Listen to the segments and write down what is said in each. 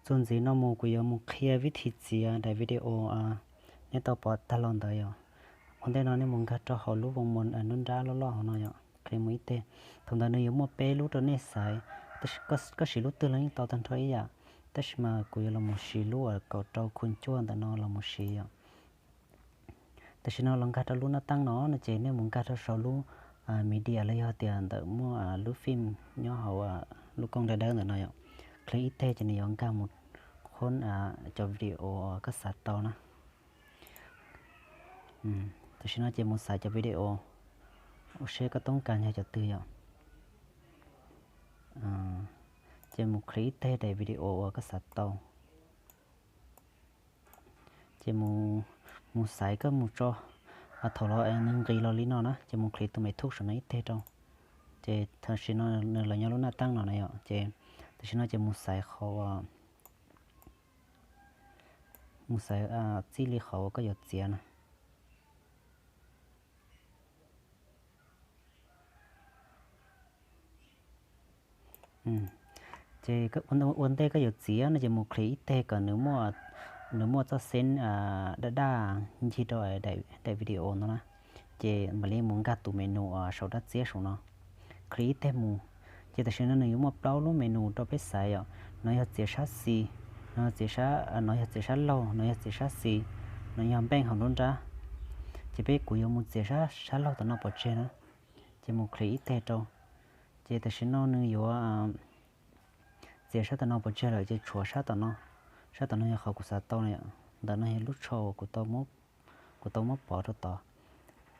Txuas ntxiv no mus kuv yuav mus qhia vib thi txiav daim video nej tau pom tag los ntawd yom. Ua ntej no nej mus nkag rau hauv lub voo mus nruab nrab loj loj hauv no yom, qhia mus ib teg. Thaum ntawd nws yuav muaj peb lub rau nej xaiv, koj siv lub twg los yeej tau tag nrho ib yam, tab sis mas kuv yuav los mus siv lub uas kaum rau khu cuaj ntawm no los mus siv yom. Tam sim no los nkag rau lub nab taab no no ces nej mus nkag rau saum lub media los yog tias ntawm muaj lub fim nyob hauv lub kooj dawb dawb ntawm no yom. Qhia ib teg ces nws yuav nkag mus qhov cov video koj xav tau na. Tam sim no ces mus xaiv cov video ua seb koj toob kas yog cov twg yom. Ces mus qhia ib teg daim video uas koj xav tau. Ces mus xaiv koj mus tso, thaum los nws nqis los li no na ces mus qhia tus me thuj saum no ib teg rau. Ces tam sim no nws los nyob lub nab taab no na yom, ces tam sim no ces mus xaiv qhov, mus xaiv txij li qhov uas koj yuav txiav na. Ces ua ntej koj yuav txiav no ces mus qhia ib teg kom nws muaj txoj xeeb daj daj ncig rau daim video no na. Ces mam li mus nkag tus menu saum dab txiab saum no, qhia ib teg mus. Ces tam sim no nws yuav muaj plaub lub menu rau peb xaiv yom. No yog txiav sab xis, no yog txiav sab laug, no yog txiav sab xis, no yog npeej hauv nruab nrab. Ces peb kuv yuav mus txiav sab laug tom no pov tseg na. Ces mus qhia ib teg rau. Ces tam sim no nws yuav txiav sab tom no pov tseg lawm ces tshuav sab tom no. Sab tom no yog qhov kuv xav tau na yom. Ntawm no yog lub tsho uas kuv tau muab pov rau tod.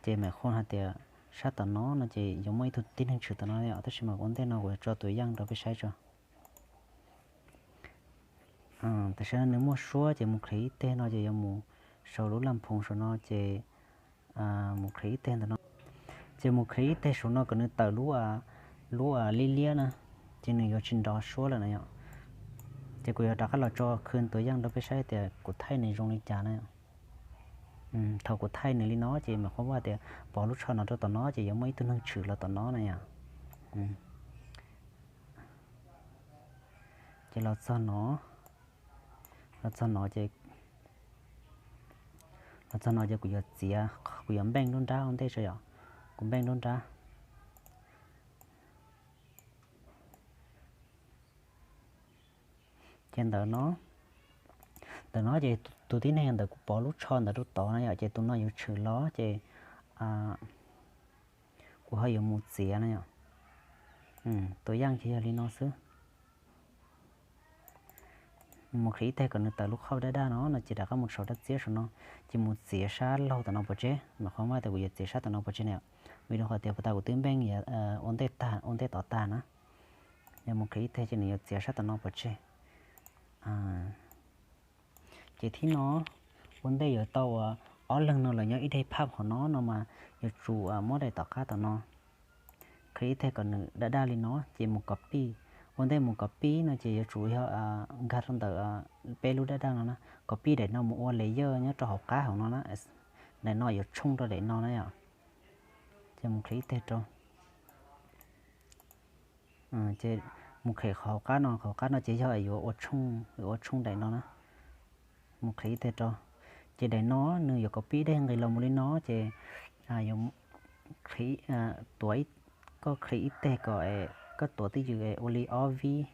Ces mam qhuas hais tias sab tom no no ces yuav muaj ib tug tib neeg tshwm tom no yom, tab sis mas ua ntej no kuv yuav tso tus yeej rau peb saib tso. Tam sim no nws muaj suab ces mus qhia ib teg no ces yuav mus saum lub laj phoov saum no ces mus qhia ib teg ntawm no. Ces mus qhia ib teg saum no kom nws tawm lub liab liab na, ces nws yuav tsis nrov suab lawm na yom. Ces kuv yuav rov qab los tso khw tus yeej rau peb saib tias kuv thaij nws zoo li cas na yom. Thaum kuv thaij nws li no ces mam qhuas vaj tias pov lub tsho no rau tom no ces yuav muaj ib tug neeg tshwm los tom no na yom. Ces los txog no, los txog no ces, los txog no ces kuv yuav txiav, kuv yuav npeej nruab nrab ua ntej tso yom. Kuv npeej nruab nrab. Ces ntawm no, ntawm no ces tus tib neeg ntawm kuv pov lub tsho ntawd rau tod na yom, ces tus no yuav tshwm los ces kuv ho yuav mus txiav na yom. Tus yeej ces yog li no xwb. Mus qhia ib teg kom nws tawm lub qhov daj daj no no ces rov qab mus saum dab txiab saum no, ces mus txiav sab laug tom no pov tseg. Mas qhov mas tias kuv yuav txiav sab tom no pov tseg na yom, vim rau qhov tias puag ta kuv twb npeej ua ntej tod tag na. Yog mus qhia ib teg ces nws yuav txiav sab tom no pov tseg. Ces thib no, ua ntej yuav tau ob leeg no lawv nyob ib daim phaj hauv no no mas yuav tsum muab daim tom qab tom no, qhia ib teg kom nws daj daj li no ces mus copy. Ua ntej mus copy no ces yuav tsum yog nkag rau ntawm peb lub daj daj no na, copy daim no mus ua layer nyob rau hauv qab hauv no na. Daim no yuav tshooj rau daim no na yom. Ces mus qhia ib teg rau. Ces mus qhia qhov hauv qab no, qhov hauv qab no ces yog yuav ua tshooj, yuav ua tshooj daim no na. Mus qhia ib teg rau. Ces daim no nws yuav copy dej nqis los mus li no ces yuav tuav, koj qhia ib teg kom koj tuav twj ywm ua li ob vib,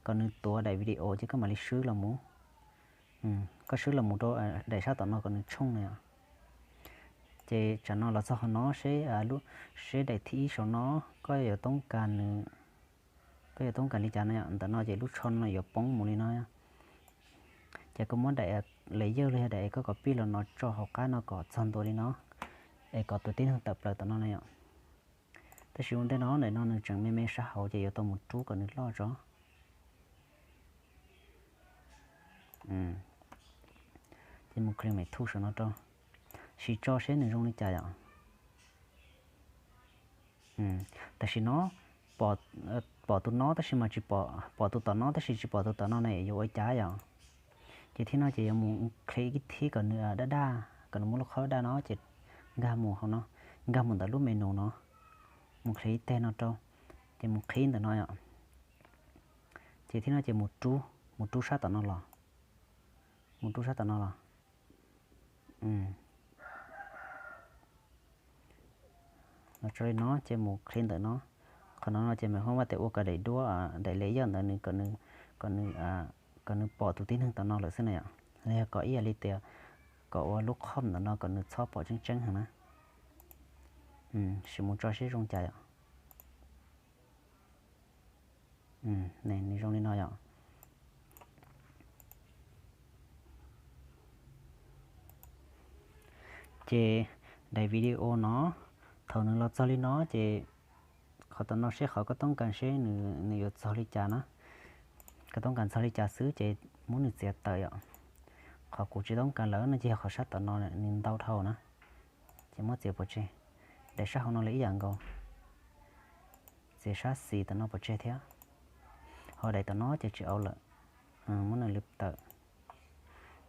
kom nws tuav daim video ces koj mam li swb los mus. Koj swb los mus rau daim sab tom no kom nws tshooj na yom. Ces tsam no los txog qhov no seb, seb daim thib ib saum no koj yuav toob kas nws, koj yuav toob kas li cas no yom. Ntawm no ces lub tsho no yuav poob mus li no. Ces koj muab daim layer los yog daim koj copy los no tso hauv qab no kom txog ntua li no, es kom tus tib neeg tawm plaws tom no na yom. Tab sis ua ntej no daim no nws tseem me me sab hauv ces yuav tau mus rub kom nws loj tso. Ces mus qhia me thuj saum no rau, sim tso seb nws zoo li cas yom. Tam sim no pom tus no tab sis mas tsis pom, pom tus tom no tab sis tsis pom tus tom no ne yuav ua cas yom. Ces thib no ces yuav mus qhia ib thib kom nws daj daj, kom nws muaj lub qhov daj no ces nkag mus hauv no, nkag mus ntawm lub menu no, mus qhia ib teg no rau, ces mus qhib ntawm no yom. Ces thib no ces mus rub, mus rub sab tom no los, mus rub sab tom no los. Los tso li no ces mus click ntawm no. Qhov no no ces mej hoob vaj tias ua kom daim duab, daim layer ntawd nws, kom nws pom tus tib neeg tom no lawm xwb na yom. Los yog kom ib yam li tias kom ua lub khom ntawm no kom nws txhob pom tseeb tseeb heev na. Sim mus tso seb zoo cas yom. Nws zoo li no yom. Ces daim video no, thaum nws los txog li no ces qhov tom no seb qhov koj toob kas seb nws yuav txog li cas na. Koj toob kas txog li cas xwb ces muab nws txiav tawm yom. Qhov kuv tsis toob kas lawm no ces yog qhov sab tom no nws ntau dhau na. Ces muab txiav pov tseg. Daim sab hauv no los ib yam nkaus, txiav sab xis tom no pov tseg thiab. Ho daim tom no ces tsis au lawm, muab nws lwv tawm.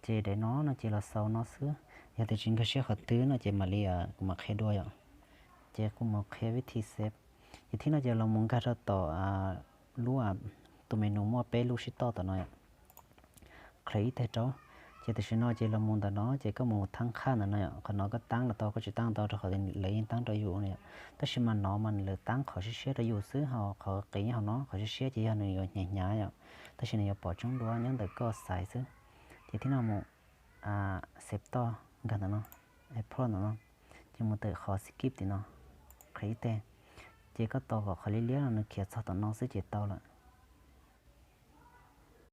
Ces daim no no ces los xaus no xwb. Yog tias tsis nkag siab qhov twg no ces mam li kuv mam qhia dua yom. Ces kuv mus qhia vib thi save. Ces thib no ces los mus nkag rau tom lub, tus menu muaj peb lub sib toj tom no yom. Click ib teg rau. Ces tam sim no ces los mus ntawm no ces koj mus thaab qhaj ntawm no yom. Qhov no koj taab los tau, koj tsis taab tau rau qhov lawv yeej taab rau yus no yom. Tab sis mas no mas lawv taab qhov siab siab rau yus xwb, ho qhov qias nyob hauv no, qhov siab siab ces yog nws yuav hnyav hnyav yom. Tab sis nws yuav pom tsoob dua nyob ntawm koj xaiv xwb. Ces thib no mus save toj, nkag ntawm no, export ntawm no, ces mus tawm qhov skip tim no, click ib teg. Ces koj tos kom qhov liab liab no nws khiav txog tom no xwb ces tau lawm.